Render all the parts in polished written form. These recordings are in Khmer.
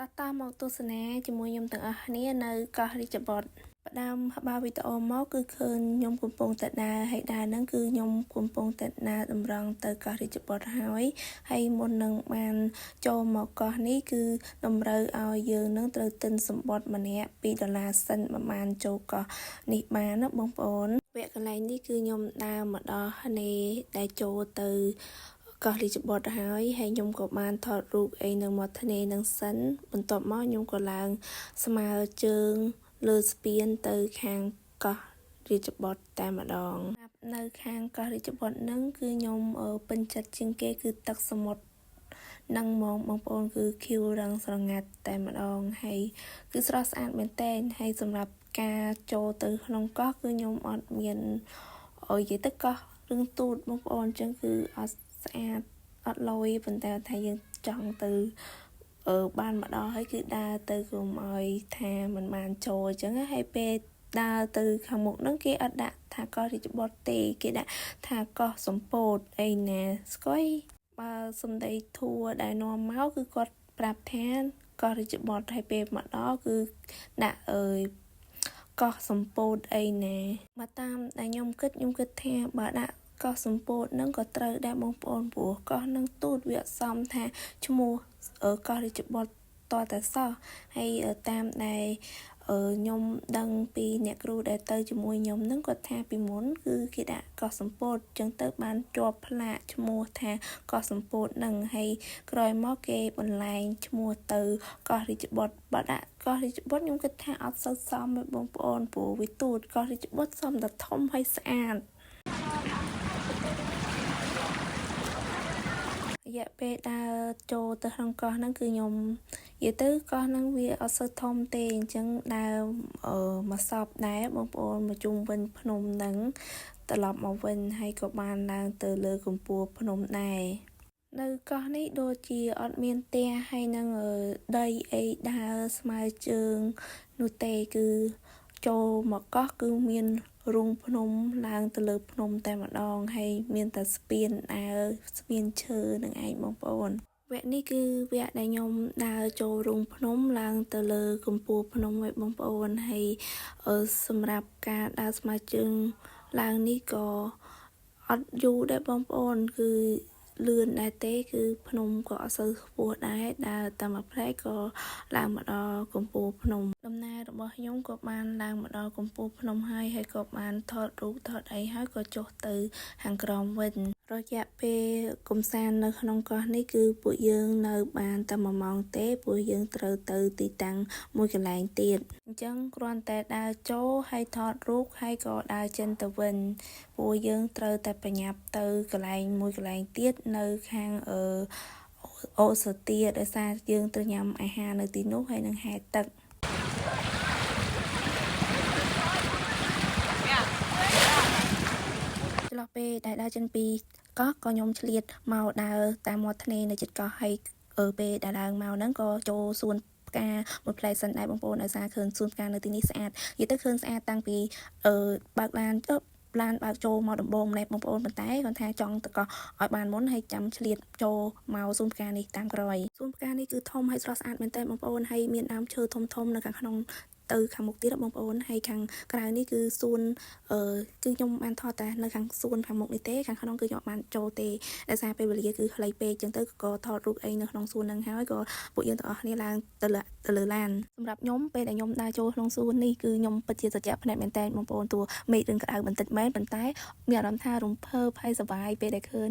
តោះតោះមកទស្សនាជាមួយខ្ញុំទាំងអស់គ្នានៅកោះរាជបុត្រផ្ដើមបើវីដេអូមកគឺឃើញខ្ញុំកំពុងតែដើរហើយដើរហ្នឹងគឺខ្ញុំកំពុងតែដើរតម្រង់ទៅកោះរាជបុត្រហើយហើយមុននឹងបានចូលមកកោះនេះគឺតម្រូវឲ្យយើងនឹងត្រូវទិញសម្បត្តិម្នាក់2ដុល្លារសិនប្រហែលចូលកោះនេះបានណាបងប្អូនវគ្គកន្លែងនេះគឺខ្ញុំដើរមកដល់នេះដែលចូលទៅកោះរាជបុត្រហើយហើយខ្ញុំក៏បានថតរូបអីនៅមាត់ធ្នេនឹងសិនបន្ទាប់មកខ្ញុំក៏ឡើងស្មើជើងលើស្ពានទៅខាងកោះរាជបុត្រតែម្ដងនៅខាងកោះរាជបុត្រនឹងគឺខ្ញុំពេញចិត្តជាងគេគឺទឹកសមុទ្រនឹងហ្មងបងប្អូនគឺខៀវរឹងស្រងាត់តែម្ដងហើយគឺស្រស់ស្អាតមែនទែនហើយសម្រាប់ការចូលទៅក្នុងកោះគឺខ្ញុំអត់មាននិយាយទៅកោះរឿងទូតបងប្អូនអញ្ចឹងគឺអត់ស្អាតអត់លយប៉ុន្តែថាយើងចង់ទៅបានមកដល់ហើយគឺដើរទៅកុំឲ្យថាมันបានចូលអញ្ចឹងហើយពេលដើរទៅខាងមុខហ្នឹងគេអត់ដាក់ថាកោះរាជបុត្រទេគេដាក់ថាកោះសម្ពោធអីណាស្គាយបើសំដីធัวដែលនាំមកគឺគាត់ប្រាប់ថាកោះរាជបុត្រហើយពេលមកដល់គឺដាក់អើយកោះសម្ពោធអីណាបើតាមដែលខ្ញុំគិតខ្ញុំគិតថាបើដាក់កោះសម្ពោធនឹងក៏ត្រូវដែរបងប្អូនព្រោះកោះនឹងទូតវាអត់សមថាឈ្មោះកោះរាជបុត្រតតែសោះហើយតាមដែលខ្ញុំដឹងពីអ្នកគ្រូដែលទៅជាមួយខ្ញុំនឹងគាត់ថាពីមុនគឺគេដាក់កោះសម្ពោធចឹងទៅបានជាប់ផ្លាកឈ្មោះថាកោះសម្ពោធនឹងហើយក្រោយមកគេបន្លែងឈ្មោះទៅកោះរាជបុត្របើដាក់កោះរាជបុត្រខ្ញុំគិតថាអត់សូវសមទេបងប្អូនព្រោះវាទូតកោះរាជបុត្រសមតែធំហើយស្អាតរយៈពេលដើរចូលទៅក្នុងកោះហ្នឹងគឺខ្ញុំនិយាយទៅកោះហ្នឹងវាអត់សូវធំទេអញ្ចឹងដើរមកសពដែរបងប្អូនមកជុំវិញភ្នំហ្នឹងត្រឡប់មកវិញហើយក៏បានឡើងទៅលើកំពូលភ្នំដែរនៅកោះនេះដូចជាអត់មានផ្ទះហើយនឹងដីអីដើរស្មើជើងនោះទេគឺចូលមកកោះគឺមានរូងភ្នំឡើងទៅលើភ្នំតែម្ដងហើយមានតែស្ពានដើរស្ពានឈើនឹងឯងបងប្អូនវគ្គនេះគឺវគ្គដែលខ្ញុំដើរចូលរូងភ្នំឡើងទៅលើកំពូលភ្នំឯបងប្អូនហើយសម្រាប់ការដើរស្មើជើងឡើងនេះក៏អត់យូរដែរបងប្អូនគឺលឿនដែរទេគឺភ្នំក៏អត់សូវខ្ពស់ដែរដើរតាមមួយផ្លែក៏ឡើងមកដល់កំពូលភ្នំដំណើររបស់ខ្ញុំក៏បានឡើងមកដល់កំពូលភ្នំហើយហើយក៏បានថតរូបថតអីហើយក៏ចុះទៅខាងក្រោមវិញរយៈពេលកំសាន្តនៅក្នុងកោះនេះគឺពួកយើងនៅបានតែ1ម៉ោងទេព្រោះយើងត្រូវទៅទីតាំងមួយកន្លែងទៀតអញ្ចឹងគ្រាន់តែដើរចូលហើយថតរូបហើយក៏ដើរចេញទៅវិញព្រោះយើងត្រូវតែប្រញាប់ទៅកន្លែងមួយកន្លែងទៀតនៅខាងអូសទាដោយសារយើងត្រូវញ៉ាំអាហារនៅទីនោះហើយនឹងហែទឹកចន្លោះពេលដែលដើរចេញពីកោះក៏ខ្ញុំឆ្លៀតមកដើរតាមមាត់ធ្នេនៅជិតកោះហើយពេលដែលឡើងមកហ្នឹងក៏ចូលសួនផ្កាមួយផ្លែសិនដែរបងប្អូនដោយសារឃើញសួនផ្កានៅទីនេះស្អាតនិយាយទៅឃើញស្អាតតាំងពីបើកឡានទៅឡានបើកចូលមកដំបងម្លេះបងប្អូនប៉ុន្តែគាត់ថាចង់ទៅកោះឲ្យបានមុនហើយចាំឆ្លៀតចូលមកសួនផ្កានេះតាមក្រោយសួនផ្កានេះគឺធំហើយស្រស់ស្អាតមែនទែនបងប្អូនហើយមានដើមឈើធំធំនៅខាងក្នុងទៅខាងមុខទៀតបងប្អូនហើយខាងក្រៅនេះគឺសួនគឺខ្ញុំបានថតតែនៅខាងសួនខាងមុខនេះទេខាងក្នុងគឺខ្ញុំអត់បានចូលទេដោយសារពេលវេលាគឺខ្លីពេកចឹងទៅក៏ថតរូបអីនៅក្នុងសួនហ្នឹងហើយក៏ពួកយើងទាំងអស់គ្នាឡើងទៅលើឡានសម្រាប់ខ្ញុំពេលដែលខ្ញុំដើរចូលក្នុងសួននេះគឺខ្ញុំពិតជាសច្ចៈភ្នែកមែនតើបងប្អូនទោះមេឃរឿងក្តៅបន្តិចមែនប៉ុន្តែមានអារម្មណ៍ថារំភើបហើយសប្បាយពេលដែលឃើញ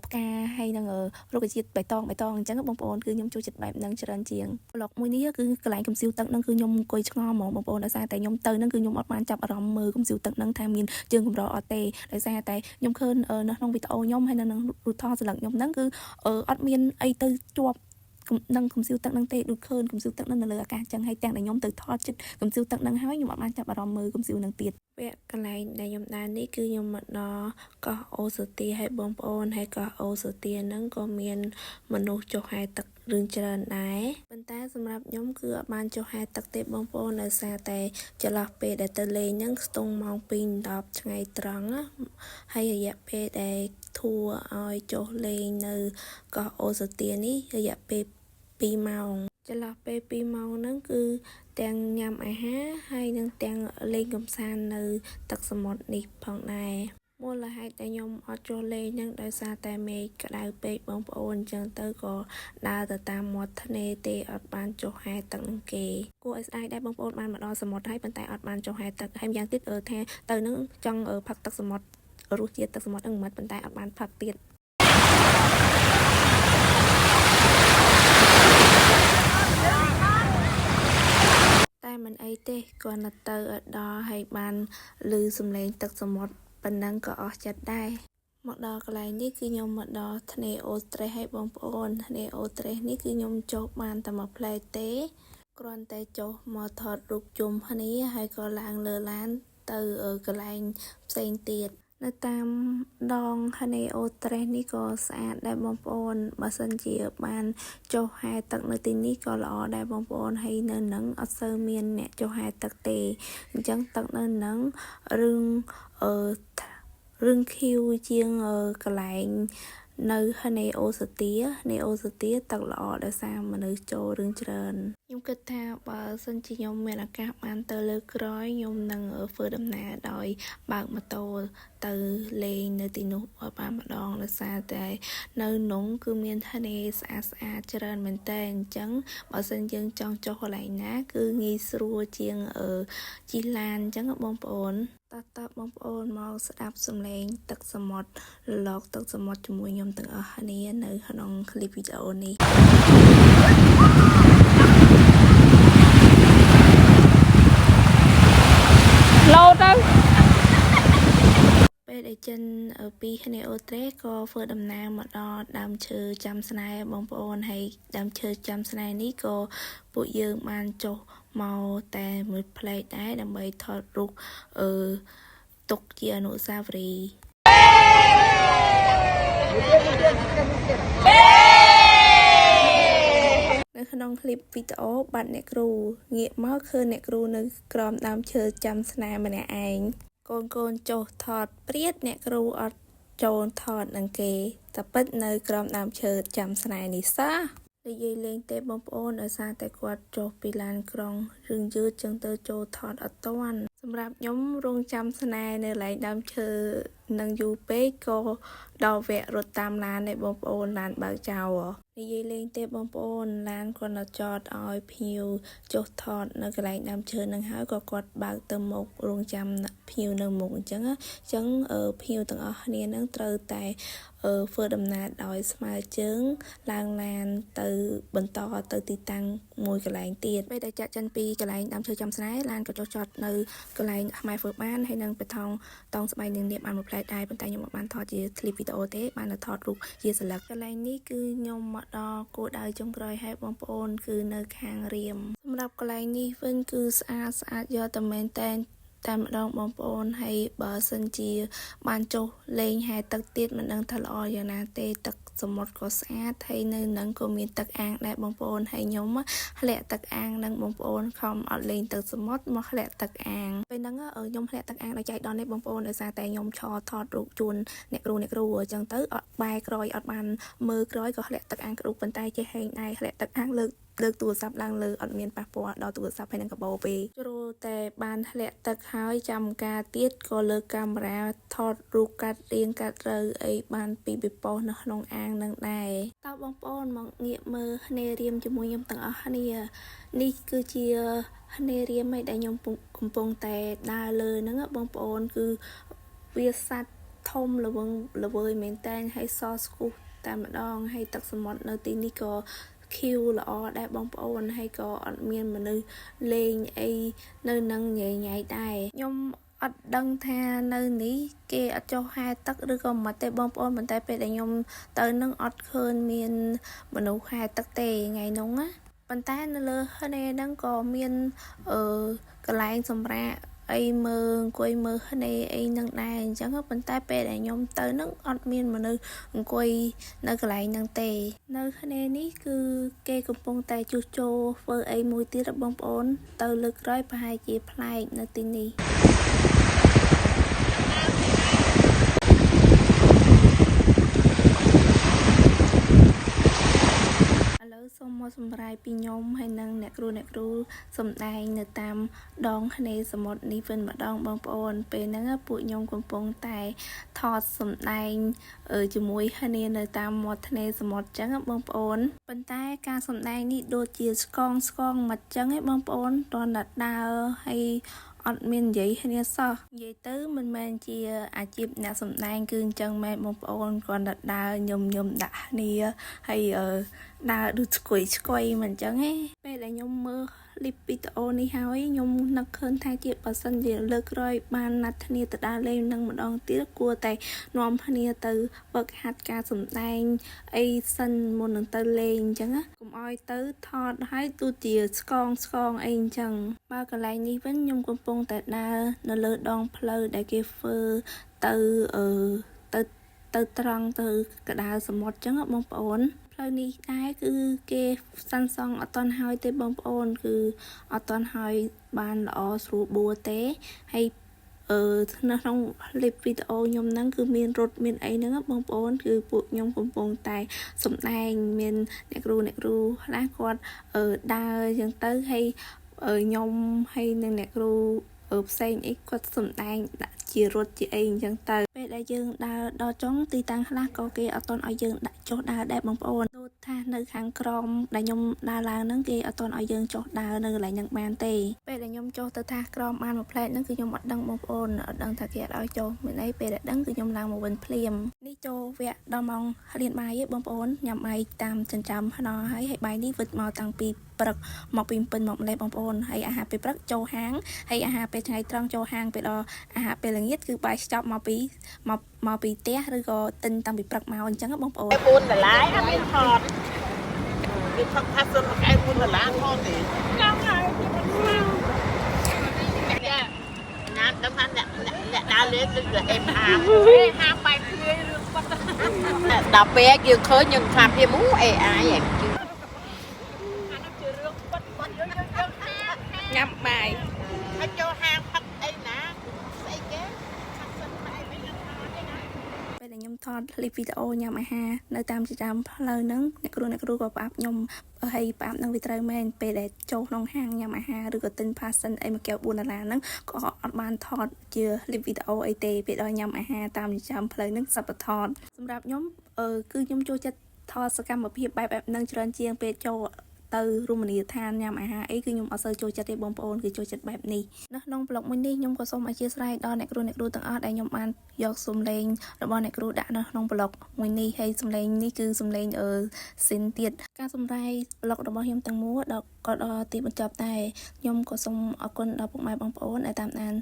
ផ្កាហើយនឹងរុក្ខជាតិបៃតងបៃតងអញ្ចឹងបងប្អូនគឺខ្ញុំចូលចិត្តបែបហ្នឹងច្រើនជាងប្លុកមួយនេះគឺកន្លែងកំសៀវទឹកហ្នឹងគឺខ្ញុំអង្គុយឆ្ងល់ហ្មងបងប្អូនដោយសារតែខ្ញុំទៅហ្នឹងគឺខ្ញុំអត់បានចាប់អារម្មណ៍មើលកំសៀវទឹកហ្នឹងថាមានជើងកម្រអត់ទេដោយសារតែខ្ញុំឃើញនៅក្នុងវីដេអូខ្ញុំហើយនៅក្នុងរូបថតស្លឹកខ្ញុំហ្នឹងគឺអត់មានអីទៅជាប់នឹងកំសៀវទឹកហ្នឹងទេដូចឃើញកំសៀវទឹកហ្នឹងនៅលើអាកាសចឹងហើយទាំងដែលខ្ញុំទៅថតចិត្តកំសៀវទឹកហ្នឹងហើយខ្ញុំអត់បានចាប់អារម្មណ៍មើលកំសៀវហ្នឹងទៀតវគ្គកន្លែងដែលខ្ញុំដើរនេះគឺខ្ញុំមកដល់កោះអូសទាហើយបងប្អូនហើយកោះអូសទាហ្នឹងក៏មានមនុស្សចុះហែទឹករឿងច្រើនដែរប៉ុន្តែសម្រាប់ខ្ញុំគឺអត់បានចុះហែទឹកទេបងប្អូនដោយសារតែចន្លោះពេលដែលទៅលេងហ្នឹងស្ទង់ម៉ោង2:10ថ្ងៃត្រង់ណាហើយរយៈពេលដែលធួឲ្យចុះលេងនៅកោះអូសទានេះរយៈពេល 2ម៉ោងចន្លោះពេល2ម៉ោងហ្នឹងគឺទាំងញ៉ាំអាហារហើយនិងទាំងលេងកម្សាន្តនៅទឹកសមុទ្រនេះផងដែរមូលហេតុដែលខ្ញុំអត់ចុះលេងហ្នឹងដោយសារតែមេឃក្តៅពេកបងប្អូនអញ្ចឹងទៅក៏ដើរទៅតាមមាត់ធ្នេទេអត់បានចុះហែលទឹកនឹងគេគួរឲ្យស្ដាយដែរបងប្អូនបានមកដល់សមុទ្រហើយប៉ុន្តែអត់បានចុះហែលទឹកហើយម្យ៉ាងទៀតថាទៅនឹងចង់ផឹកទឹកសមុទ្ររសជាតិទឹកសមុទ្រហ្នឹងមិនប៉ុន្តែអត់បានផឹកទៀតតែមិនអីទេគ្រាន់តែទៅឲ្យដល់ហើយបានឮសំឡេងទឹកសមុទ្រប៉ុណ្ណឹងក៏អស់ចិត្តដែរមកដល់កន្លែងនេះគឺខ្ញុំមកដល់ធ្នេអូត្រេសហើយបងប្អូនធ្នេអូត្រេសនេះគឺខ្ញុំចុះបានតែមួយផ្លែទេគ្រាន់តែចុះមកថតរូបជុំគ្នាហើយក៏ឡើងលើឡានទៅកន្លែងផ្សេងទៀតនៅតាមដងធ្នេអូត្រេសនេះក៏ស្អាតដែរបងប្អូនបើសិនជាបានចុះហែលទឹកនៅទីនេះក៏ល្អដែរបងប្អូនហើយនៅនឹងអត់សូវមានអ្នកចុះហែលទឹកទេអញ្ចឹងទឹកនៅនឹងរឿងអឺរឿងខៀវជាងកន្លែងនៅនេអូសទានេអូសទាទឹកល្អដោយសារមនុស្សចូលរឿងច្រើនខ្ញុំគិតថាបើសិនជាខ្ញុំមានឱកាសបានទៅលើក្រោយខ្ញុំនឹងធ្វើដំណើរដោយបើកម៉ូតូទៅលេងនៅទីនោះឲ្យបានម្ដងដោយសារតែនៅនោះគឺមានធ្នេស្អាតស្អាតច្រើនមែនតើអញ្ចឹងបើសិនយើងចង់ចុះកន្លែងណាគឺងាយស្រួលជាងជិះឡានអញ្ចឹងបងប្អូនតោះបងប្អូនមកស្ដាប់សំឡេងទឹកសមុទ្ររលកទឹកសមុទ្រជាមួយខ្ញុំទាំងអស់គ្នានៅក្នុងคลิปវីដេអូនេះ លោទៅ ពេលដែលចិនពីគ្នាអូត្រេក៏ធ្វើដំណើរមកដល់ដើមឈើចាំស្នេហ៍បងប្អូនហើយដើមឈើចាំស្នេហ៍នេះក៏ពួកយើងបានចុះមកតែមួយផ្លែកដែរដើម្បីថតរូបអឺទុកជាអនុស្សាវរីយ៍នៅក្នុងคลิปវីដេអូបាត់អ្នកគ្រូងាកមកឃើញអ្នកគ្រូនៅក្រោមដើមឈើចាំស្នេហ៍ម្នាក់ឯងកូនកូនចុះថតព្រាតអ្នកគ្រូអត់ចូលថតនឹងគេតែពិតនៅក្រោមដើមឈើចាំស្នេហ៍នេះសោះនិយាយលេងទេបងប្អូនដោយសារតែគាត់ចុះពីឡានក្រុងរឿងយឺតចឹងទៅចូលថតអត់ទាន់សម្រាប់ខ្ញុំរងចាំស្នេហ៍នៅកន្លែងដើមឈើនឹងយូរពេកក៏ដល់វគ្គរត់តាមឡានឯបងប្អូនឡានបើកចោលនិយាយលេងទេបងប្អូនឡានគាត់នៅចតឲ្យភ្ញៀវចុះថតនៅកន្លែងដើមឈើនឹងហើយក៏គាត់បើកទៅមុខរងចាំភ្ញៀវនៅមុខអញ្ចឹងអញ្ចឹងភ្ញៀវទាំងអស់គ្នានឹងត្រូវតែធ្វើដំណើរដោយស្មើជើងឡើងឡានទៅបន្តទៅទីតាំងមួយកន្លែងទៀតពេលដែលចាក់ចេញពីកន្លែងដើមឈើចាំស្នេហ៍ឡានក៏ចុះចតនៅកន្លែងខ្មែរធ្វើបានហើយនឹងបេថងតងស្បែកនឹងនាបបានមួយផ្លែដែរប៉ុន្តែខ្ញុំអត់បានថតជាคลิปវីដេអូទេបានតែថតរូបជាសន្លឹកកន្លែងនេះគឺខ្ញុំមកដល់គោលដៅចុងក្រោយហើយបងប្អូនគឺនៅខាងរៀមសម្រាប់កន្លែងនេះវិញគឺស្អាតស្អាតយកតែមែនតែនតែម្ដងបងប្អូនហើយបើសិនជាបានចុះលេងហែលទឹកទៀតមិនដឹងថាល្អយ៉ាងណាទេទឹកសមុទ្រក៏ស្អាតហើយនៅនឹងក៏មានទឹកអាងដែរបងប្អូនហើយខ្ញុំធ្លាក់ទឹកអាងនឹងបងប្អូនខំអត់លេងទឹកសមុទ្រមកធ្លាក់ទឹកអាងពេលហ្នឹងខ្ញុំធ្លាក់ទឹកអាងដោយចៃដន្យនេះបងប្អូនដោយសារតែខ្ញុំឈរថតរូបជូនអ្នកគ្រូអ្នកគ្រូអញ្ចឹងទៅអត់បែរក្រោយអត់បានមើលក្រោយក៏ធ្លាក់ទឹកអាងគ្រូប៉ុន្តែចេះហែងដែរធ្លាក់ទឹកអាងលើកលើកទូរស័ព្ទឡើងលើអត់មានប៉ះពាល់ដល់ទូរស័ព្ទហើយនឹងកាបូបទេជ្រុលតែបានធ្លាក់ទឹកហើយចាំការទៀតក៏លើកកាមេរ៉ាថតរូបកាត់រៀងកាត់ត្រូវអីបានពីបិប៉ុសនៅក្នុងអាងនឹងដែរតើបងប្អូនមកងាកមើលគ្នារៀមជាមួយខ្ញុំទាំងអស់គ្នានេះគឺជាគ្នារៀមឯដែលខ្ញុំកំពុងតែដើរលើហ្នឹងបងប្អូនគឺវាសัตว์ធំល្វឹងល្វើយមែនតើហើយសស្គុះតែម្ដងហើយទឹកសមុទ្រនៅទីនេះក៏ខៀវល្អដែរបងប្អូនហើយក៏អត់មានមនុស្សលេងអីនៅនឹងញ៉ៃញ៉ៃដែរខ្ញុំអត់ដឹងថានៅនេះគេអត់ចុះហែលទឹកឬក៏មិនទេបងប្អូនប៉ុន្តែពេលដែលខ្ញុំទៅនឹងអត់ឃើញមានមនុស្សហែលទឹកទេថ្ងៃនោះណាប៉ុន្តែនៅលើធ្នេហ្នឹងក៏មានអឺកន្លែងសម្រាប់អីមើលអង្គុយមើលធ្នេអីនឹងដែរអញ្ចឹងប៉ុន្តែពេលដែលខ្ញុំទៅនឹងអត់មានមនុស្សអង្គុយនៅកន្លែងហ្នឹងទេនៅធ្នេនេះគឺគេកំពុងតែជួសជុលធ្វើអីមួយទៀតបងប្អូនទៅលើកក្រោយប្រហែលជាប្លែកនៅទីនេះឥឡូវសូ សូមមកសម្រាយពីខ្ញុំហើយនិងអ្នកគ្រូអ្នកគ្រូសំដែងនៅតាមដងធ្នេសមុទ្រនេះវិញម្ដងបងប្អូនពេលហ្នឹងពួកខ្ញុំកំពុងតែថតសំដែងជាមួយគ្នានៅតាមមាត់ធ្នេសមុទ្រចឹងបងប្អូនប៉ុន្តែការសំដែងនេះដូចជាស្កងស្កងមកចឹងឯងបងប្អូនតន់តែដើរហើយអត់មាននិយាយគ្នាសោះនិយាយទៅមិនមែនជាអាជីពអ្នកសម្ដែងគឺអញ្ចឹងមែនបងប្អូនគ្រាន់តែដើរញឹមញឹមដាក់គ្នាហើយដើរដូចស្គួយស្គួយមិនអញ្ចឹងឯងពេលដែលខ្ញុំមើលលីបវីដេអូនេះហើយខ្ញុំនឹកឃើញថាជាបើសិនជាលើកក្រោយបានណាត់គ្នាទៅដើរលេងនឹងម្ដងទៀតគួរតែនាំគ្នាទៅវឹកហាត់ការសម្ដែងអីសិនមុននឹងទៅលេងអញ្ចឹងណាកុំឲ្យទៅថតហើយទូជាស្កងស្កងអីអញ្ចឹងបើកន្លែងនេះវិញខ្ញុំកំពុងតែដើរនៅលើដងផ្លូវដែលគេធ្វើទៅអឺទៅទៅត្រង់ទៅកដាលសមុទ្រអញ្ចឹងបងប្អូនផ្លូវនេះដែរគឺគេសាន់សង់អត់ទាន់ហើយទេបងប្អូនគឺអត់ទាន់ហើយបានល្អស្រួលបួទេហើយអឺនៅក្នុងលីបវីដេអូខ្ញុំហ្នឹងគឺមានរត់មានអីហ្នឹងបងប្អូនគឺពួកខ្ញុំកំពុងតែសំដែងមានអ្នកគ្រូអ្នកគ្រូខ្លះគាត់អឺដើរអញ្ចឹងទៅហើយខ្ញុំហើយនឹងអ្នកគ្រូផ្សេងអីគាត់សំដែងដាក់ជារត់ជាអីអញ្ចឹងទៅពេលដែលយើងដើរដល់ចុងទីតាំងខ្លះក៏គេអត់ទាន់ឲ្យយើងដាក់ចុះដើរដែរបងប្អូនដូចថានៅខាងក្រោមដែលខ្ញុំដើរឡើងហ្នឹងគេអត់ទាន់ឲ្យយើងចុះដើរនៅកន្លែងហ្នឹងបានទេពេលដែលខ្ញុំចុះទៅថាក្រោមបានមួយផ្លែកហ្នឹងគឺខ្ញុំអត់ដឹងបងប្អូនអត់ដឹងថាគេអត់ឲ្យចុះមានអីពេលដែលដឹងគឺខ្ញុំឡើងមកវិញភ្លាមនេះចូលវគ្គដល់ម៉ោងរៀនបាយឯងបងប្អូនញ៉ាំបាយតាមចិញ្ចើមថ្នល់ហើយហើយបាយនេះវិតមកតាំងពីព្រឹកមកពីពេញមកម្លេះបងប្អូនហើយអាហារពេលព្រឹកចូលហាងហើយអាហារពេលថ្ងៃត្រង់ចូលហាងពេលដល់អាហារពេលល្ងាចគឺបាយខ្ចប់មកពីមកមកពីផ្ទះឬក៏ទិញតាំងពីព្រឹកមកអញ្ចឹងបងប្អូន 4ដុល្លារអត់មានថត គេថតថាសិនមួយកែ4ដុល្លារថតទេ ហ្នឹងហើយគេមិនស្មាន ចាណាដឹងថាអ្នកអ្នកដើរលេងដូចជាអេមហាម ហាមបែកគ្នារឿងបាត់ ដល់ពេលយើងឃើញយើងថាភាពអូ AI ឯងជឿ អានោះជារឿងបាត់បាត់យើងយើងយើងហាម ញ៉ាំបាយ ហើយចូលហាងផឹកអីណាស្អីគេខាត់សិនបាយមិនថតទេណា ពេលដែលខ្ញុំថតคลิปវីដេអូញ៉ាំអាហារនៅតាមចិញ្ចើមផ្លូវហ្នឹងអ្នកគ្រូអ្នកគ្រូក៏ផ្អាប់ខ្ញុំហើយផ្អាប់នឹងវាត្រូវមែនពេលដែលចូលក្នុងហាងញ៉ាំអាហារឬក៏ទិញ passion អីមួយកែវ4ដុល្លារហ្នឹងក៏អត់បានថតជាคลิปវីដេអូអីទេពេលដល់ញ៉ាំអាហារតាមចិញ្ចើមផ្លូវហ្នឹងសប្តាហ៍ថតសម្រាប់ខ្ញុំអឺគឺខ្ញុំចូលចិត្តថតសកម្មភាពបែបបែបហ្នឹងច្រើនជាងពេលចូលទៅរមណីយដ្ឋានញ៉ាំអាហារអីគឺខ្ញុំអត់សូវចូលចិត្តទេបងប្អូនគឺចូលចិត្តបែបនេះនៅក្នុងប្លុកមួយនេះខ្ញុំក៏សូមអធិស្ឋានដល់អ្នកគ្រូអ្នកគ្រូទាំងអស់ដែលខ្ញុំបានយកសំឡេងរបស់អ្នកគ្រូដាក់នៅក្នុងប្លុកមួយនេះហើយសំឡេងនេះគឺសំឡេងអឺស៊ីនទៀតការសម្រាយប្លុករបស់ខ្ញុំទាំងមូលដល់ក៏ដល់ទីបញ្ចប់ដែរខ្ញុំក៏សូមអរគុណដល់ពុកម៉ែបងប្អូនដែលតាមដាន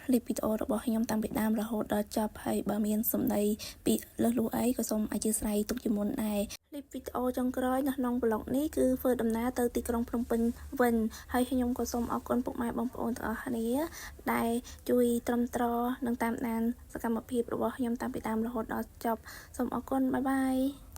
คลิปវីដេអូរបស់ខ្ញុំតាំងពីដើមរហូតដល់ចប់ហើយបើមានសម្ដីពាក្យលើសលួសអីក៏សូមអធិស្ឋានទុកជាមុនដែរคลิปវីដេអូចុងក្រោយនៅក្នុងប្លុកនេះគឺធ្វើដំណើរទៅទីក្រុងភ្នំពេញវិញហើយខ្ញុំក៏សូមអរគុណពុកម៉ែបងប្អូនទាំងអស់គ្នាដែលជួយទ្រាំទ្រនិងតាមដានសកម្មភាពរបស់ខ្ញុំតាំងពីដើមរហូតដល់ចប់សូមអរគុណ bye bye.